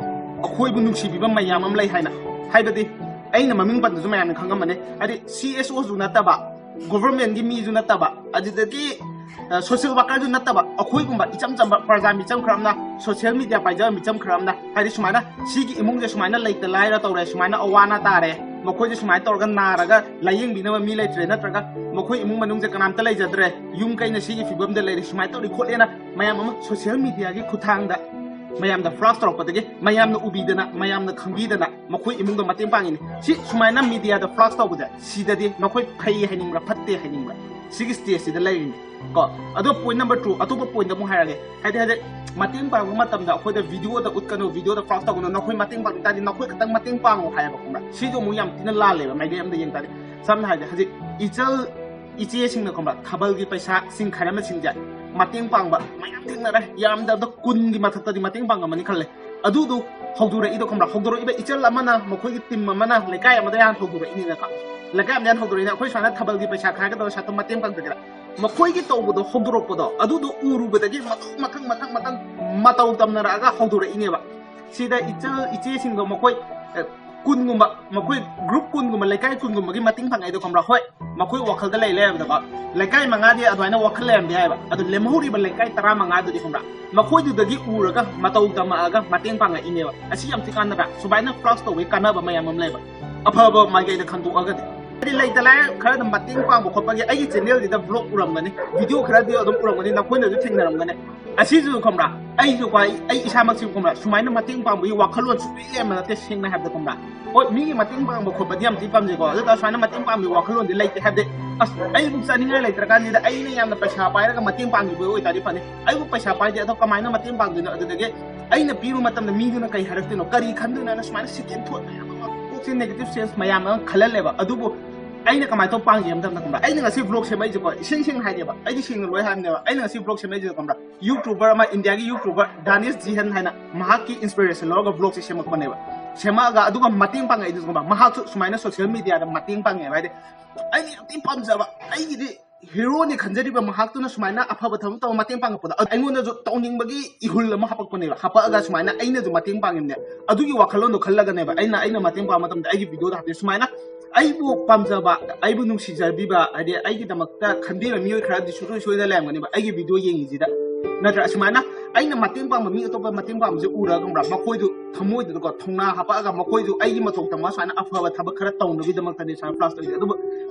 ꯑꯩꯈꯣꯏꯕꯨ ꯅꯨꯡꯁꯤꯕꯤꯕ ꯃꯌꯥꯝ ꯑꯃ ꯂꯩ ꯍꯥꯏꯅ꯫ ꯍꯥꯏꯕꯗꯤ ꯑꯩꯅ ꯃꯃꯤꯡ ꯄꯟꯕꯁꯨ ꯃꯌꯥꯝꯅ ꯈꯪꯉꯝꯃꯅꯤ꯫ ꯍꯥꯏꯗꯤ ꯁꯤ ꯑꯦꯁ ꯑꯣꯁꯨ ꯅꯠꯇꯕ, ꯒꯣꯚꯔꯟꯃꯦꯟꯒꯤ ꯃꯤꯁꯨ ꯅꯠꯇꯕ, ꯑꯗꯨꯗꯒꯤ ꯁꯣꯁꯤꯌꯦꯜ ꯋꯥꯔꯀꯔꯁꯨ ꯅꯠꯇꯕ, ꯑꯩꯈꯣꯏꯒꯨꯝꯕ ꯏꯆꯝ ꯆꯝꯕ ꯄ꯭ꯔꯖꯥ ꯃꯤꯆꯝ ꯈꯔ ꯑꯃꯅ, ꯁꯣꯁꯤꯌꯦꯜ ꯃꯤꯗꯤꯌꯥ ꯄꯥꯏꯖꯕ ꯃꯤꯆꯝ ꯈꯔ ꯑꯃꯅ, ꯍꯥꯏꯗꯤ ꯁꯨꯃꯥꯏꯅ ꯁꯤꯒꯤ ꯏꯃꯨꯡꯁꯦ ꯁꯨꯃꯥꯏꯅ ꯂꯩꯇ ꯂꯥꯏꯔ ꯇꯧꯔꯦ, ꯁꯨꯃꯥꯏꯅ ꯑꯋꯥ ꯑꯅꯥ ꯇꯥꯔꯦ, ꯃꯈꯣꯏꯁꯦ ꯁꯨꯃꯥꯏꯅ ꯇꯧꯔꯒ ꯅꯥꯔꯒ ꯂꯥꯏꯌꯦꯡꯕꯤꯅꯕ ꯃꯤ ꯂꯩꯇ꯭ꯔꯦ, ꯅꯠꯇ꯭ꯔꯒ ꯃꯈꯣꯏ ꯏꯃꯨꯡ ꯃꯅꯨꯡꯁꯦ ꯀꯅꯥꯝꯇ ꯂꯩꯖꯗ꯭ꯔꯦ, ꯌꯨꯝ ꯀꯩꯅ ꯁꯤꯒꯤ ꯐꯤꯕꯝꯗ ꯂꯩꯔꯦ, ꯁꯨꯃꯥꯏꯅ ꯇꯧꯔꯤ ꯈꯣꯠꯂꯦꯅ ꯃꯌꯥꯝ ꯑꯃ ꯁꯣꯁꯤꯌꯦꯜ ꯃꯤꯗꯤꯌꯥꯒꯤ ꯈꯨꯠꯊꯥꯡꯗ ꯃꯌꯥꯝꯗ ꯐ꯭ꯂꯥꯁ ꯇꯧꯔꯛꯄꯗꯒꯤ ꯃꯌꯥꯝꯅ ꯎꯕꯤꯗꯅ, ꯃꯌꯥꯝꯅ ꯈꯪꯕꯤꯗꯅ ꯃꯈꯣꯏ ꯏꯃꯨꯡꯗ ꯃꯇꯦꯡ ꯄꯥꯡꯉꯤꯅꯤ꯫ ꯁꯤ ꯁꯨꯃꯥꯏꯅ ꯃꯤꯗꯤꯌꯥꯗ ꯐ꯭ꯂꯥꯁ ꯇꯧꯕꯁꯦ, ꯁꯤꯗꯗꯤ ꯅꯈꯣꯏ ꯐꯩ ꯍꯥꯏꯅꯤꯡꯕ꯭ꯔꯥ, ꯐꯠꯇꯦ ꯍꯥꯏꯅꯤꯡꯕ꯭ꯔꯥ? ꯁꯤꯒꯤ ꯁ꯭ꯇꯦꯖꯁꯤꯗ ꯂꯩꯔꯤꯅꯤ ꯀꯣ꯫ ꯑꯗꯣ ꯄꯣꯏꯟ ꯅꯝꯕꯔ ꯇꯨ, ꯑꯇꯣꯞꯄ ꯄꯣꯏꯟꯗ ꯑꯃꯨꯛ ꯍꯥꯏꯔꯒꯦ꯫ ꯍꯥꯏꯗꯤ ꯍꯧꯖꯤꯛ ꯃꯇꯦꯡ ꯄꯥꯡꯕ ꯃꯇꯝꯗ ꯑꯩꯈꯣꯏꯗ ꯚꯤꯗꯤꯑꯣꯗ ꯎꯠꯀꯅꯨ, ꯚꯤꯗꯤꯑꯣꯗ ꯐ꯭ꯂꯥꯁ ꯇꯧꯒꯅꯨ, ꯅꯈꯣꯏ ꯃꯇꯦꯡ ꯄꯥꯡꯅꯤꯡ ꯇꯥꯔꯗꯤ ꯅꯈꯣꯏ ꯈꯛꯇꯪ ꯃꯇꯦꯡ ꯄꯥꯡꯉꯣ ꯍꯥꯏꯌꯦꯕ, ꯈꯪꯕ꯭ꯔꯥ? ꯁꯤꯁꯨ ꯑꯃꯨꯛ ꯌꯥꯝ ꯊꯤꯅ ꯂꯥꯜꯂꯦꯕ, ꯃꯥꯏꯀꯩ ꯑꯃꯗ ꯌꯦꯡ ꯇꯥꯔꯗꯤ꯫ ꯁꯝꯅ ꯍꯥꯏꯔꯕꯗ ꯍꯧꯖꯤꯛ ꯏꯆꯜ ꯏꯆꯦꯁꯤꯡꯅ, ꯈꯪꯕ꯭ꯔꯥ, ꯊꯥꯕꯜꯒꯤ ꯄꯩꯁꯥꯁꯤꯡ ꯈꯔ ꯑꯃꯁꯤꯡꯁꯦ ꯃꯇꯦꯡ ꯄꯥꯡꯕ ꯃꯌꯥꯝ ꯊꯦꯡꯅꯔꯦ꯫ ꯌꯥꯝꯗꯕꯗ ꯀꯨꯟꯒꯤ ꯃꯊꯛꯇꯗꯤ ꯃꯇꯦꯡ ꯄꯥꯡꯉꯝꯃꯅꯤ ꯈꯜꯂꯦ꯫ ꯑꯗꯨꯗꯨ ꯍꯧꯗꯣꯔꯛꯏꯗꯣ ꯈꯪꯕ꯭ꯔꯥ? ꯍꯧꯗꯣꯔꯛꯏꯕ ꯏꯆꯜ ꯑꯃꯅ, ꯃꯈꯣꯏꯒꯤ ꯇꯤꯝ ꯑꯃꯅ ꯂꯩꯀꯥꯏ ꯑꯃꯗ ꯌꯥꯝ ꯍꯧꯗꯣꯔꯛꯏꯅꯤꯅꯀꯣ, ꯂꯩꯀꯥꯏ ꯑꯃꯗ ꯌꯥꯝ ꯍꯧꯗꯣꯔꯛꯏꯅ ꯑꯩꯈꯣꯏ ꯁꯨꯃꯥꯏꯅ ꯊꯥꯕꯜꯒꯤ ꯄꯩꯁꯥ ꯈꯥꯏꯒꯗꯧꯔ ꯁꯥꯠꯇꯣ ꯃꯇꯦꯡ ꯄꯥꯡꯖꯒꯦꯔꯥ? ꯃꯈꯣꯏꯒꯤ ꯇꯧꯕꯗꯣ ꯍꯧꯗꯣꯔꯛꯄꯗꯣ ꯑꯗꯨꯗꯣ ꯎꯔꯨꯕꯗꯒꯤ ꯃꯊꯪ ꯃꯊꯪ ꯃꯊꯪ ꯃꯊꯪ ꯃꯇꯧ ꯇꯝꯅꯔꯛꯑꯒ ꯍꯧꯗꯣꯔꯛꯏꯅꯦꯕ꯫ ꯁꯤꯗ ꯏꯆꯜ ꯏꯆꯦꯁꯤꯡꯗꯣ ꯃꯈꯣꯏ ꯀꯨꯟꯒꯨꯝꯕ, ꯃꯈꯣꯏ ꯒ꯭ꯔꯨꯞ ꯀꯨꯟꯒꯨꯝꯕ, ꯂꯩꯀꯥꯏ ꯀꯨꯟꯒꯨꯝꯕꯒꯤ ꯃꯇꯦꯡ ꯐꯪꯉꯛꯏꯗꯣ ꯈꯪꯕ꯭ꯔꯥ? ꯍꯣꯏ, ꯃꯈꯣꯏ ꯋꯥꯈꯜꯗ ꯂꯩ ꯂꯩꯔꯕꯗꯀꯣ, ꯂꯩꯀꯥꯏ ꯃꯉꯥꯗꯤ ꯑꯗꯨꯃꯥꯏꯅ ꯋꯥꯈꯜ ꯂꯩꯔꯝꯕ ꯌꯥꯏꯑꯕ, ꯑꯗꯨ ꯂꯦꯝꯍꯧꯔꯤꯕ ꯂꯩꯀꯥꯏ ꯇꯔꯥ ꯃꯉꯥꯗꯨꯗꯤ ꯈꯪꯕ꯭ꯔꯥ, ꯃꯈꯣꯏꯗꯨꯗꯒꯤ ꯎꯔꯒ ꯃꯇꯧ ꯇꯝꯃꯛꯑꯒ ꯃꯇꯦꯡ ꯄꯥꯡꯉꯛꯏꯅꯦꯕ꯫ ꯑꯁꯤ ꯌꯥꯝ ꯊꯤ ꯀꯥꯟꯅꯗ꯭ꯔꯥ? ꯁꯨꯃꯥꯏꯅ ꯐ꯭ꯂꯥꯁ ꯇꯧꯕꯒꯤ ꯀꯥꯟꯅꯕ ꯃꯌꯥꯝ ꯑꯃ ꯂꯩꯕ, ꯑꯐꯕ ꯃꯥꯏꯀꯩꯗ ꯈꯟꯗꯣꯛꯑꯒꯗꯤ꯫ ꯍꯥꯏꯗꯤ ꯂꯩꯇ ꯂꯥꯏꯔ ꯈꯔꯅ ꯃꯇꯦꯡ ꯄꯥꯡꯕ ꯈꯣꯠꯄꯒꯤ ꯑꯩꯒꯤ ꯆꯦꯅꯦꯜꯁꯤꯗ ꯕ꯭ꯂꯣꯛ ꯎꯔꯝꯒꯅꯤ, ꯚꯤꯗꯤꯑꯣ ꯈꯔꯗꯤ ꯑꯗꯨꯝ ꯎꯔꯝꯒꯅꯤ, ꯅꯈꯣꯏꯅꯁꯨ ꯊꯦꯡꯅꯔꯝꯒꯅꯤ꯫ ꯑꯁꯤꯁꯨ ꯈꯪꯕ꯭ꯔꯥ, ꯑꯩꯁꯨ ꯀꯣ, ꯑꯩ ꯑꯩ ꯏꯁꯥꯃꯛꯁꯨ ꯈꯪꯕ꯭ꯔꯥ, ꯁꯨꯃꯥꯏꯅ ꯃꯇꯦꯡ ꯄꯥꯡꯕꯒꯤ ꯋꯥꯈꯜꯂꯣꯟ ꯁꯨꯡꯂꯩ ꯂꯩꯔꯝꯕ ꯅꯠꯇꯦ, ꯁꯦꯡꯅ ꯍꯥꯏꯕꯗ ꯈꯪꯕ꯭ꯔꯥ꯫ ꯍꯣꯏ, ꯃꯤꯒꯤ ꯃꯇꯦꯡ ꯄꯥꯡꯕ ꯈꯣꯠꯄꯗꯤ ꯌꯥꯝ ꯊꯤ ꯄꯥꯝꯖꯩꯀꯣ, ꯑꯗꯨ ꯇꯥꯔꯁꯨ ꯁꯨꯃꯥꯏꯅ ꯃꯇꯦꯡ ꯄꯥꯡꯕꯒꯤ ꯋꯥꯈꯜꯂꯣꯟꯗꯤ ꯂꯩꯇꯦ꯫ ꯍꯥꯏꯕꯗꯤ ꯑꯁ, ꯑꯩꯕꯨ ꯆꯥꯅꯤꯡꯉꯥꯏ ꯂꯩꯇ꯭ꯔꯀꯥꯟꯁꯤꯗ ꯑꯩꯅ ꯌꯥꯝꯅ ꯄꯩꯁꯥ ꯄꯥꯏꯔꯒ ꯃꯇꯦꯡ ꯄꯥꯡꯈꯤꯕ ꯑꯣꯏꯇꯥꯔꯗꯤ ꯐꯅꯤ, ꯑꯩꯕꯨ ꯄꯩꯁꯥ ꯄꯥꯏꯗꯦ, ꯑꯗꯣ ꯀꯃꯥꯏꯅ ꯃꯇꯦꯡ ꯄꯥꯡꯗꯣꯏꯅꯣ? ꯑꯗꯨꯗꯒꯤ ꯑꯩꯅ ꯄꯤꯕ ꯃꯇꯝꯗ ꯃꯤꯗꯨꯅ ꯀꯩ ꯍꯥꯏꯔꯛꯇꯣꯏꯅꯣ, ꯀꯔꯤ ꯈꯟꯗꯣꯏꯅꯣ ꯍꯥꯏꯅ ꯁꯨꯃꯥꯏꯅ ꯁꯦꯀꯦꯟ ꯊꯣꯠ ꯃꯌꯥꯝ ꯑꯃ, ꯀꯣꯛꯁꯦ ꯅꯦꯒꯦꯇꯤꯚ ꯁꯦꯟꯁ ꯃꯌꯥꯝ ꯑꯃ ꯈꯜꯍꯜꯂꯦꯕ꯫ ꯑꯗꯨꯕꯨ ꯑꯩꯅ ꯀꯃꯥꯏꯅ ꯇꯧ ꯄꯥꯡꯒꯦ ꯍꯥꯏꯕ ꯃꯇꯝꯗ ꯈꯪꯕ꯭ꯔꯥ, ꯑꯩꯅ ꯉꯁꯤ ꯕ꯭ꯂꯣꯛ ꯁꯦꯝꯃꯛꯏꯁꯦꯀꯣ, ꯏꯁꯦꯡ ꯁꯦꯡꯅ ꯍꯥꯏꯒꯦꯕ, ꯑꯩꯗꯤ ꯁꯦꯡꯅ ꯂꯣꯏ ꯍꯥꯏꯕꯅꯦꯕ, ꯑꯩꯅ ꯉꯁꯤ ꯕ꯭ꯂꯣꯛ ꯁꯦꯝꯃꯛꯏꯁꯦ ꯈꯪꯕ꯭ꯔꯥ, ꯌꯨꯇ꯭ꯌꯨꯕꯔ ꯑꯃ, ꯏꯟꯗꯤꯌꯥꯒꯤ ꯌꯨꯇ꯭ꯌꯨꯕꯔ ꯗꯥꯅꯤꯁ ꯖꯤꯍꯟ ꯍꯥꯏꯅ, ꯃꯍꯥꯛꯀꯤ ꯏꯟꯁꯄꯤꯔꯦꯁꯟ ꯂꯧꯔꯒ ꯕ꯭ꯂꯣꯛꯁꯦ ꯁꯦꯝꯃꯛꯄꯅꯦꯕ꯫ ꯁꯦꯝꯃꯛꯑꯒ ꯑꯗꯨꯒ ꯃꯇꯦꯡ ꯄꯥꯡꯉꯛꯏꯗꯨꯁꯨ ꯈꯪꯕ꯭ꯔꯥ, ꯃꯍꯥꯛꯁꯨ ꯁꯨꯃꯥꯏꯅ ꯁꯣꯁꯤꯌꯦꯜ ꯃꯤꯗꯤꯌꯥꯗ ꯃꯇꯦꯡ ꯄꯥꯡꯉꯦꯕ ꯍꯥꯏꯗꯤ, ꯑꯩꯅ ꯌꯥꯝ ꯊꯤꯅ ꯄꯥꯝꯖꯕ, ꯑꯩꯒꯤꯗꯤ ꯍꯤꯔꯣꯅꯤ ꯈꯟꯖꯔꯤꯕ ꯃꯍꯥꯛꯇꯨꯅ ꯁꯨꯃꯥꯏꯅ ꯑꯐꯕ ꯊꯕꯛ ꯇꯧꯔ ꯃꯇꯦꯡ ꯄꯥꯡꯉꯛꯄꯗꯣ, ꯑꯗꯨ ꯑꯩꯉꯣꯟꯗꯁꯨ ꯇꯧꯅꯤꯡꯕꯒꯤ ꯏꯍꯨꯜ ꯑꯃ ꯍꯥꯄꯛꯄꯅꯦꯕ꯫ ꯍꯥꯄꯛꯑꯒ ꯁꯨꯃꯥꯏꯅ ꯑꯩꯅꯁꯨ ꯃꯇꯦꯡ ꯄꯥꯡꯉꯤꯕꯅꯦ꯫ ꯑꯗꯨꯒꯤ ꯋꯥꯈꯜꯂꯣꯟꯗꯣ ꯈꯜꯂꯒꯅꯦꯕ ꯑꯩꯅ, ꯑꯩꯅ ꯃꯇꯦꯡ ꯄꯥꯡꯕ ꯃꯇꯝꯗ ꯑꯩꯒꯤ ꯚꯤꯗꯤꯑꯣꯗ ꯍꯥꯞꯄꯤ꯫ ꯁꯨꯃꯥꯏꯅ ꯑꯩꯕꯨ ꯄꯥꯝꯖꯕ, ꯑꯩꯕꯨ ꯅꯨꯡꯁꯤꯖꯕꯤꯕ, ꯍꯥꯏꯗꯤ ꯑꯩꯒꯤꯗꯃꯛꯇ ꯈꯟꯕꯤꯕ ꯃꯤꯑꯣꯏ ꯈꯔꯗꯤ ꯁꯨꯡꯁꯣꯏ ꯁꯣꯏꯗꯅ ꯂꯩꯔꯝꯒꯅꯦꯕ, ꯑꯩꯒꯤ ꯚꯤꯗꯤꯑꯣ ꯌꯦꯡꯉꯤꯁꯤꯗ꯫ ꯅꯠꯇ꯭ꯔꯥ? ꯑꯁꯨꯃꯥꯏꯅ ꯑꯩꯅ ꯃꯇꯦꯡ ꯄꯥꯡꯕ ꯃꯤ ꯑꯇꯣꯞꯄ ꯃꯇꯦꯡ ꯄꯥꯡꯕꯁꯦ ꯎꯔꯒ ꯈꯪꯕ꯭ꯔꯥ, ꯃꯈꯣꯏꯗꯨ ꯊꯃꯣꯏꯗꯨꯗꯀꯣ ꯊꯧꯅꯥ ꯍꯥꯞꯄꯛꯑꯒ ꯃꯈꯣꯏꯁꯨ ꯑꯩꯒꯤ ꯃꯇꯧ ꯇꯝꯃꯒ ꯁꯨꯃꯥꯏꯅ ꯑꯐꯕ ꯊꯕꯛ ꯈꯔ ꯇꯧꯅꯕꯒꯤꯗꯃꯛꯇꯅꯤ ꯁꯨꯃꯥꯏꯅ ꯐ꯭ꯂꯥꯁ ꯇꯧꯔꯤꯁꯦ꯫ ꯑꯗꯨꯕꯨ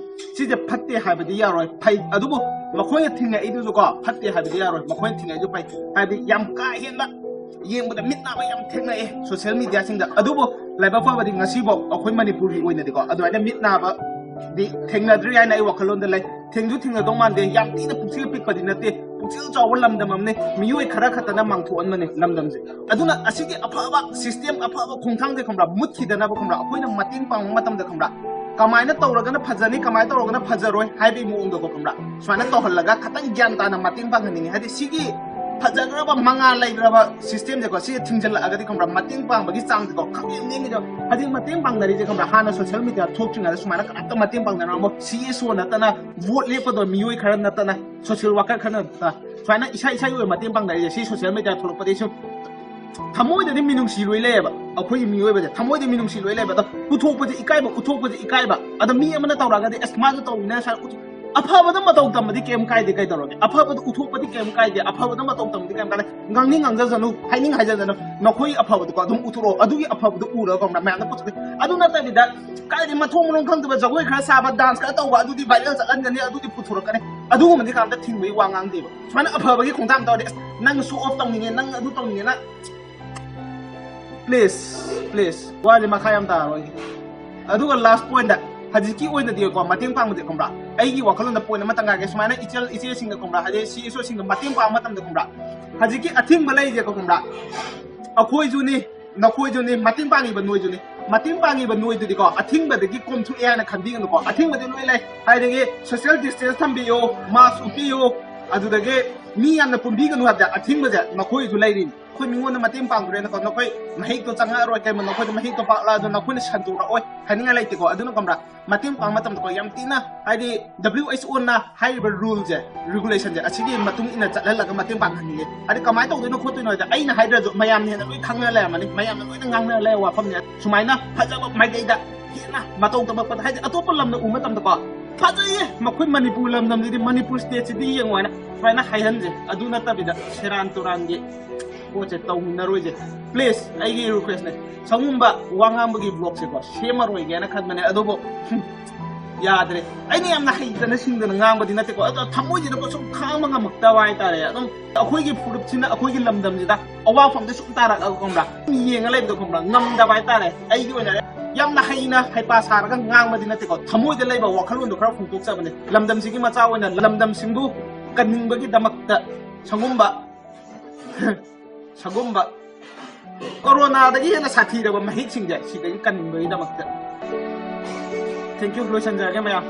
ꯁꯤꯁꯦ ꯐꯠꯇꯦ ꯍꯥꯏꯕꯗꯤ ꯌꯥꯔꯣꯏ, ꯐꯩ꯫ ꯑꯗꯨꯕꯨ ꯃꯈꯣꯏꯅ ꯊꯤꯡꯉꯛꯏꯗꯨꯁꯨꯀꯣ ꯐꯠꯇꯦ ꯍꯥꯏꯕꯗꯤ ꯌꯥꯔꯣꯏ, ꯃꯈꯣꯏꯅ ꯊꯤꯡꯉꯛꯏꯗꯨ ꯐꯩ꯫ ꯍꯥꯏꯕꯗꯤ ꯌꯥꯝ ꯀꯥ ꯍꯦꯟꯕ, ꯌꯦꯡꯕꯗ ꯃꯤꯠ ꯅꯥꯕ ꯌꯥꯝ ꯊꯦꯡꯅꯛꯑꯦ ꯁꯣꯁꯤꯌꯦꯜ ꯃꯤꯗꯤꯌꯥꯁꯤꯡꯗ꯫ ꯑꯗꯨꯕꯨ ꯂꯥꯏꯕꯛ ꯐꯕꯗꯤ ꯉꯁꯤꯐꯥꯎ ꯑꯩꯈꯣꯏ ꯃꯅꯤꯄꯨꯔꯒꯤ ꯑꯣꯏꯅꯗꯤꯀꯣ ꯑꯗꯨꯃꯥꯏꯅ ꯃꯤꯠ ꯅꯥꯕꯗꯤ ꯊꯦꯡꯅꯗ꯭ꯔꯤ ꯍꯥꯏꯅ ꯑꯩ ꯋꯥꯈꯜꯂꯣꯟꯗ ꯂꯩ꯫ ꯊꯦꯡꯁꯨ ꯊꯦꯡꯅꯗꯧ ꯃꯥꯟꯗꯦ, ꯌꯥꯝ ꯊꯤꯅ ꯄꯨꯛꯆꯦꯜ ꯄꯤꯛꯄꯗꯤ ꯅꯠꯇꯦ, ꯄꯨꯛꯆꯦꯜ ꯆꯥꯎꯕ ꯂꯝꯗꯝ ꯑꯃꯅꯤ꯫ ꯃꯤꯑꯣꯏ ꯈꯔ ꯈꯛꯇꯅ ꯃꯥꯡꯊꯣꯛꯍꯟꯕꯅꯤ ꯂꯝꯗꯝꯁꯦ꯫ ꯑꯗꯨꯅ ꯑꯁꯤꯒꯤ ꯑꯐꯕ ꯁꯤꯁꯇꯦꯝ, ꯑꯐꯕ ꯈꯣꯡꯊꯥꯡꯁꯦ ꯈꯪꯕ꯭ꯔꯥ, ꯃꯨꯠꯈꯤꯗꯅꯕ ꯈꯪꯕ꯭ꯔꯥ, ꯑꯩꯈꯣꯏꯅ ꯃꯇꯦꯡ ꯄꯥꯡꯕ ꯃꯇꯝꯗ ꯈꯪꯕ꯭ꯔꯥ, ꯀꯃꯥꯏꯅ ꯇꯧꯔꯒꯅ ꯐꯖꯅꯤ, ꯀꯃꯥꯏꯅ ꯇꯧꯔꯒꯅ ꯐꯖꯔꯣꯏ ꯍꯥꯏꯕꯒꯤ ꯃꯑꯣꯡꯗꯀꯣ ꯈꯪꯕ꯭ꯔꯥ, ꯁꯨꯃꯥꯏꯅ ꯇꯧꯍꯜꯂꯒ ꯈꯇꯪ ꯒ꯭ꯌꯥꯟ ꯇꯥꯅ ꯃꯇꯦꯡ ꯄꯥꯡꯍꯟꯅꯤꯡꯉꯤ꯫ ꯍꯥꯏꯗꯤ ꯁꯤꯒꯤ ꯐꯖꯈ꯭ꯔꯕ ꯃꯉꯥꯜ ꯂꯩꯈ꯭ꯔꯕ system ꯁꯦꯀꯣ, ꯁꯤ ꯊꯤꯡꯖꯤꯜꯂꯛꯑꯒꯗꯤ ꯈꯪꯕ꯭ꯔꯥ, ꯃꯇꯦꯡ ꯄꯥꯡꯕꯒꯤ ꯆꯥꯡꯁꯦꯀꯣ ꯈꯪꯅꯦꯝ ꯅꯦꯝꯃꯤꯗꯣ꯫ ꯍꯧꯖꯤꯛ ꯃꯇꯦꯡ ꯄꯥꯡꯅꯔꯤꯁꯦ ꯈꯪꯕ꯭ꯔꯥ, ꯍꯥꯟꯅ social media ꯊꯣꯛꯇ꯭ꯔꯤꯉꯩꯗ ꯁꯨꯃꯥꯏꯅ ꯀꯅꯥꯝꯇ ꯃꯇꯦꯡ ꯄꯥꯡꯅꯔꯝꯃꯣ, C S O ꯅꯠꯇꯅ, vote ꯂꯦꯞꯀꯗꯕ ꯃꯤꯑꯣꯏ ꯈꯔ ꯅꯠꯇꯅ, social worker ꯈꯔ ꯅꯠꯇꯅ, ꯁꯨꯃꯥꯏꯅ ꯏꯁꯥ ꯏꯁꯥꯒꯤ ꯑꯣꯏꯕ ꯃꯇꯦꯡ ꯄꯥꯡꯅꯔꯤꯁꯦ ꯁꯤ social media ꯊꯣꯛꯂꯛꯄꯗꯒꯤ ꯁꯨꯝ ꯊꯃꯣꯏꯗꯗꯤ ꯃꯤꯅꯨꯡꯁꯤ ꯂꯣꯏ ꯂꯩꯌꯦꯕ꯫ ꯑꯩꯈꯣꯏꯒꯤ ꯃꯤꯑꯣꯏꯕꯁꯦ ꯊꯃꯣꯏꯗ ꯃꯤꯅꯨꯡꯁꯤ ꯂꯣꯏ ꯂꯩꯌꯦꯕ꯫ ꯑꯗꯣ ꯄꯨꯊꯣꯛꯄꯁꯦ ꯏꯀꯥꯏꯕ, ꯎꯠꯊꯣꯛꯄꯁꯦ ꯏꯀꯥꯏꯕ꯫ ꯑꯗꯣ ꯃꯤ ꯑꯃꯅ ꯇꯧꯔꯛꯑꯒꯗꯤ, "ꯑꯁ, ꯃꯥꯁꯨ ꯇꯧꯔꯤꯅꯦ ꯁꯥꯔ, ꯎꯠꯊꯣꯛ-," ꯑꯐꯕꯗ ꯃꯇꯧ ꯇꯝꯕꯗꯤ ꯀꯩꯝ ꯀꯥꯏꯗꯦ, ꯀꯩꯗꯧꯔꯒꯦ? ꯑꯐꯕꯗ ꯎꯠꯊꯣꯛꯄꯗꯤ ꯀꯩꯝ ꯀꯥꯏꯗꯦ, ꯑꯐꯕꯗ ꯃꯇꯧ ꯇꯝꯕꯗꯤ ꯀꯩꯝ ꯀꯥꯏꯗꯦ꯫ ꯉꯥꯡꯅꯤꯡ ꯉꯥꯡꯖꯖꯅꯨ, ꯍꯥꯏꯅꯤꯡ ꯍꯥꯏꯖꯖꯅꯨ, ꯅꯈꯣꯏꯒꯤ ꯑꯐꯕꯗꯨꯀꯣ ꯑꯗꯨꯝ ꯎꯠꯊꯣꯔꯛꯑꯣ꯫ ꯑꯗꯨꯒꯤ ꯑꯐꯕꯗꯨ ꯎꯔꯒ ꯈꯪꯕ꯭ꯔꯥ, ꯃꯌꯥꯝꯅ ꯄꯨꯊꯣꯛꯑꯦ꯫ ꯑꯗꯨ ꯅꯠꯇꯕꯤꯗ ꯀꯥꯏꯗꯩ ꯃꯊꯣꯡ ꯃꯔꯝ ꯈꯪꯗꯕ ꯖꯒꯣꯏ ꯈꯔ ꯁꯥꯕ, dance ꯈꯔ ꯇꯧꯕ, ꯑꯗꯨꯗꯤ viral ꯆꯠꯍꯟꯒꯅꯤ, ꯑꯗꯨꯗꯤ ꯄꯨꯊꯣꯔꯛꯀꯅꯤ꯫ ꯑꯗꯨꯒꯨꯝꯕꯗꯤ ꯀꯅꯥꯝꯇ ꯊꯤꯡꯕꯒꯤ ꯋꯥ ꯉꯥꯡꯗꯦꯕ꯫ ꯁꯨꯃꯥꯏꯅ ꯑꯐꯕꯒꯤ ꯈꯣꯡꯊꯥꯡ ꯇꯧꯔꯗꯤ, "ꯑꯁ, ꯅꯪ show off ꯇꯧꯅꯤꯡꯉꯦ, ꯅꯪ ꯑꯗꯨ ꯇꯧꯅꯤꯡꯉꯦꯅ," please, please, ꯋꯥꯁꯦ ꯃꯈꯥ ꯌꯥꯝ ꯇꯥꯔꯔꯣꯏꯒꯦ꯫ ꯑꯗꯨꯒ last point ꯇ, ꯍꯧꯖꯤꯛꯀꯤ ꯑꯣꯏꯅꯗꯤꯀꯣ, ꯃꯇꯦꯡ ꯄꯥꯡꯕꯁꯦ ꯈꯪꯕ꯭ꯔꯥ, ꯑꯩꯒꯤ ꯋꯥꯈꯜꯂꯣꯟꯗ point ꯑꯃꯇꯪ ꯉꯥꯏꯒꯦ꯫ ꯁꯨꯃꯥꯏꯅ ꯏꯆꯦ, ꯏꯆꯦꯁꯤꯡꯗ ꯈꯪꯕ꯭ꯔꯥ, ꯍꯥꯏꯗꯤ C S O ꯁꯤꯡꯗ ꯃꯇꯦꯡ ꯄꯥꯡꯕ ꯃꯇꯝꯗ ꯈꯪꯕ꯭ꯔꯥ, ꯍꯧꯖꯤꯛꯀꯤ ꯑꯊꯤꯡꯕ ꯂꯩꯔꯤꯁꯦꯀꯣ ꯈꯪꯕ꯭ꯔꯥ, ꯑꯩꯈꯣꯏꯁꯨꯅꯤ, ꯅꯈꯣꯏꯁꯨꯅꯤ, ꯃꯇꯦꯡ ꯄꯥꯡꯉꯤꯕ ꯅꯣꯏꯁꯨꯅꯤ꯫ ꯃꯇꯦꯡ ꯄꯥꯡꯉꯤꯕ ꯅꯣꯏꯗꯨꯗꯤꯀꯣ, ꯑꯊꯤꯡꯕꯗꯒꯤ ꯀꯣꯝꯊꯣꯛꯑꯦ ꯍꯥꯏꯅ ꯈꯟꯕꯤꯒꯅꯨꯀꯣ꯫ ꯑꯊꯤꯡꯕꯗꯤ ꯂꯣꯏ ꯂꯩ, ꯍꯥꯏꯗꯤ social distance ꯊꯝꯕꯤꯌꯨ, mask ꯎꯞꯄꯤꯌꯨ, ꯑꯗꯨꯗꯒꯤ ꯃꯤ ꯌꯥꯝꯅ ꯄꯨꯟꯕꯤꯒꯅꯨ ꯍꯥꯏꯕꯗ ꯑꯊꯤꯡꯕꯁꯦ ꯅꯈꯣꯏꯁꯨ ꯂꯩꯔꯤꯅꯤ꯫ ꯑꯩꯈꯣꯏ ꯃꯤꯉꯣꯟꯗ ꯃꯇꯦꯡ ꯄꯥꯡꯗ꯭ꯔꯦꯅꯀꯣ, ꯅꯈꯣꯏ ꯃꯍꯤꯛꯇꯣ ꯆꯪꯉꯛꯑꯔꯣꯏ, ꯀꯩꯅꯣ, ꯅꯈꯣꯏꯗ ꯃꯍꯤꯛꯇꯣ ꯄꯥꯛꯂꯛꯑꯁꯨ ꯅꯈꯣꯏꯅ ꯁꯟꯗꯣꯔꯛꯑꯣꯏ, ꯍꯥꯏꯅꯤꯡꯉꯥꯏ ꯂꯩꯇꯦꯀꯣ꯫ ꯑꯗꯨꯅ ꯈꯪꯕ꯭ꯔꯥ, ꯃꯇꯦꯡ ꯄꯥꯡꯕ ꯃꯇꯝꯗꯀꯣ, ꯌꯥꯝ ꯊꯤꯅ, ꯍꯥꯏꯗꯤ W H O ꯅ ꯍꯥꯏꯔꯤꯕ rule ꯁꯦ, regulation ꯁꯦ, ꯑꯁꯤꯒꯤ ꯃꯇꯨꯡ ꯏꯟꯅ ꯆꯠꯍꯜꯂꯒ ꯃꯇꯦꯡ ꯄꯥꯡꯍꯟꯅꯤꯡꯉꯦ꯫ ꯍꯥꯏꯗꯤ ꯀꯃꯥꯏꯅ ꯇꯧꯗꯣꯏꯅꯣ ꯈꯣꯠꯇꯣꯏꯅꯣ ꯍꯥꯏꯗꯤ, ꯑꯩꯅ ꯍꯥꯏꯗ꯭ꯔꯁꯨ ꯃꯌꯥꯝꯅ ꯍꯦꯟꯅ ꯂꯣꯏ ꯈꯪꯅ ꯂꯩꯔꯝꯃꯅꯤ, ꯃꯌꯥꯝꯅ ꯂꯣꯏꯅ ꯉꯥꯡꯅ ꯂꯩꯔ ꯋꯥꯐꯝꯅꯦ꯫ ꯁꯨꯃꯥꯏꯅ ꯐꯖꯕ ꯃꯥꯏꯀꯩꯗ ꯍꯦꯟꯅ ꯃꯇꯧ ꯇꯝꯃꯛꯄꯗ, ꯍꯥꯏꯗꯤ ꯑꯇꯣꯞꯄ ꯂꯝꯅ ꯎꯕ ꯃꯇꯝꯗꯀꯣ, "ꯐꯖꯩꯌꯦ, ꯃꯈꯣꯏ ꯃꯅꯤꯄꯨꯔ ꯂꯝꯗꯝꯁꯤꯗꯤ, ꯃꯅꯤꯄꯨꯔ state ꯁꯤꯗꯤ ꯌꯦꯡꯉꯣ" ꯍꯥꯏꯅ ꯁꯨꯃꯥꯏꯅ ꯍꯥꯏꯍꯟꯁꯦ꯫ ꯑꯗꯨ ꯅꯠꯇꯕꯤꯗ ꯁꯦꯔꯥꯟ ꯇꯨꯔꯥꯟꯒꯤ ꯄꯣꯠꯁꯦ ꯇꯧꯃꯤꯟꯅꯔꯣꯏꯁꯦ꯫ Please, ꯑꯩꯒꯤ request ꯅꯦ꯫ ꯁꯒꯨꯝꯕ ꯋꯥ ꯉꯥꯡꯕꯒꯤ vlog ꯁꯦꯀꯣ ꯁꯦꯝꯃꯔꯣꯏꯒꯦꯅ ꯈꯟꯕꯅꯦ, ꯑꯗꯨꯕꯨ, ꯍꯨꯝ, ꯌꯥꯗ꯭ꯔꯦ꯫ ꯑꯩꯅ ꯌꯥꯝꯅ ꯍꯩꯇꯅ ꯁꯤꯡꯗꯅ ꯉꯥꯡꯕꯗꯤ ꯅꯠꯇꯦꯀꯣ, ꯑꯗꯣ ꯊꯃꯣꯏꯁꯤꯗꯀꯣ ꯁꯨꯝ ꯈꯥꯡꯕ ꯉꯝꯃꯛꯇꯕ ꯍꯥꯏꯇꯥꯔꯦ꯫ ꯑꯗꯨꯝ ꯑꯩꯈꯣꯏꯒꯤ ꯐꯨꯔꯨꯞꯁꯤꯅ, ꯑꯩꯈꯣꯏꯒꯤ ꯂꯝꯗꯝꯁꯤꯗ ꯑꯋꯥꯐꯝꯗ ꯁꯨꯝ ꯇꯥꯔꯛꯑꯒ ꯈꯪꯕ꯭ꯔꯥ, ꯁꯨꯝ ꯌꯦꯡꯉ ꯂꯩꯕꯗꯣ ꯈꯪꯕ꯭ꯔꯥ, ꯉꯝꯗꯕ ꯍꯥꯏꯇꯥꯔꯦ꯫ ꯑꯩꯒꯤ ꯑꯣꯏꯅ ꯌꯥꯝꯅ ꯍꯩꯅ ꯍꯩꯄꯥ ꯁꯥꯔꯒ ꯉꯥꯡꯕꯗꯤ ꯅꯠꯇꯦꯀꯣ, ꯊꯃꯣꯏꯗ ꯂꯩꯕ ꯋꯥꯈꯜꯂꯣꯟꯗꯣ ꯈꯔ ꯐꯣꯡꯗꯣꯛꯆꯕꯅꯦ꯫ ꯂꯝꯗꯝꯁꯤꯒꯤ ꯃꯆꯥ ꯑꯣꯏꯅ ꯂꯝꯗꯝꯁꯤꯡꯕꯨ ꯀꯟꯅꯤꯡꯕꯒꯤꯗꯃꯛꯇ ꯁꯒꯨꯝꯕ, ꯁꯒꯨꯝꯕ ꯀꯣꯔꯣꯅꯥꯗꯒꯤ ꯍꯦꯟꯅ ꯁꯥꯊꯤꯔꯕ ꯃꯍꯤꯛꯁꯤꯡꯁꯦ ꯁꯤꯗꯒꯤ ꯀꯟꯅꯤꯡꯕꯒꯤꯗꯃꯛꯇ꯫ Thank you, ꯂꯣꯏꯁꯤꯟꯖꯔꯒꯦ ꯃꯌꯥꯝ꯫